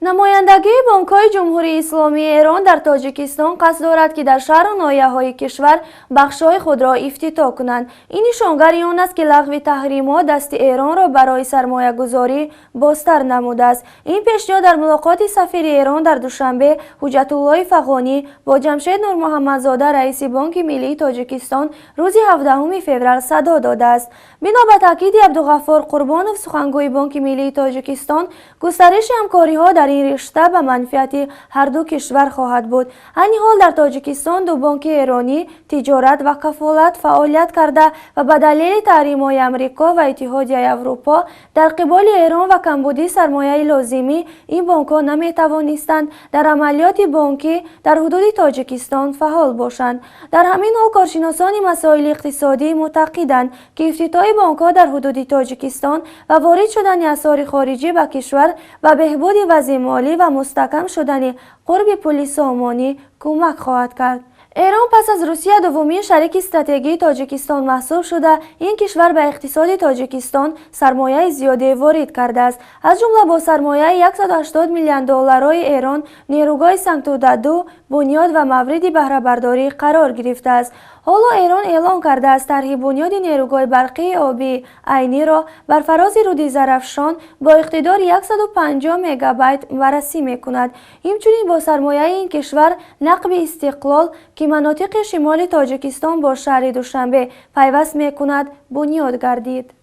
Намояндагии бонкҳои Ҷумҳурии Исломии Эрон дар Тоҷикистон қасд дорад, ки дар шаҳру ноҳияҳои кишвар бахшҳои худро ифтитоҳ кунанд. Ин нишонгари он аст, ки лағви таҳримот дасти Эронро барои сармоягузорӣ бозтар намудааст. Ин пешниҳод дар мулоқоти сафири Эрон дар Душанбе Ҳуҷҷатуллои Фағонӣ бо Ҷамшед Нурмуҳаммадзода, раиси Бонки Миллии Тоҷикистон, рӯзи 17 феврал садо додааст. Бино ба таъкиди Абдуғаффор Қурбонов, сухангӯи Бонки Миллии Тоҷикистон, густариши ҳамкориҳо дар ин ришта ба манфиати ҳарду кишвар хоҳад буд. Айни ҳол дар Тоҷикистон ду бонки эронӣ, Тиҷорат ва Кафолат, фаъолият карда ва ба далели таҳримҳои Амрико ва Иттиҳодияи Аврупо дар қиболи Эрон ва камбудии сармояи лозимӣ ин бонкҳо наметавонистанд дар амалиёти бонкӣ дар ҳудуди Тоҷикистон фаъол бошанд. Дар ҳамин ҳол коршиносони масоили иқтисодӣ муътақиданд, ки ифтитоҳи бонкҳо дар ҳудуди Тоҷикистон ва ворид шудани асъори хориҷӣ ба кишвар ба беҳбуди вазъи молӣ ва мустаҳкам шудани қурби пули сомонӣ кӯмак хоҳад кард. Эрон пас аз Русия дуввумин шарики стратегии Тоҷикистон маҳсуб шуда, ин кишвар ба иқтисоди Тоҷикистон сармояи зиёде ворид кардааст. Аз ҷумла бо сармояи 180 миллион долларҳои Эрон нерӯгоҳи Сангтуда-2 бунёд ва мавриди баҳрабардорӣ қарор гирифтааст. Ҳоло Эрон эълон кардааст, тарҳи бунёди нерӯгоҳи барқии обии Айниро бар фарози рӯди Зарафшон бо иқтидори 150 мегаватт баррасӣ мекунад. Инчунин бо сармояи ин кишвар нақби Истиқлол, ки манотиқи шимоли Тоҷикистон бо шаҳри Душанбе пайваст мекунад, бунёд гардид.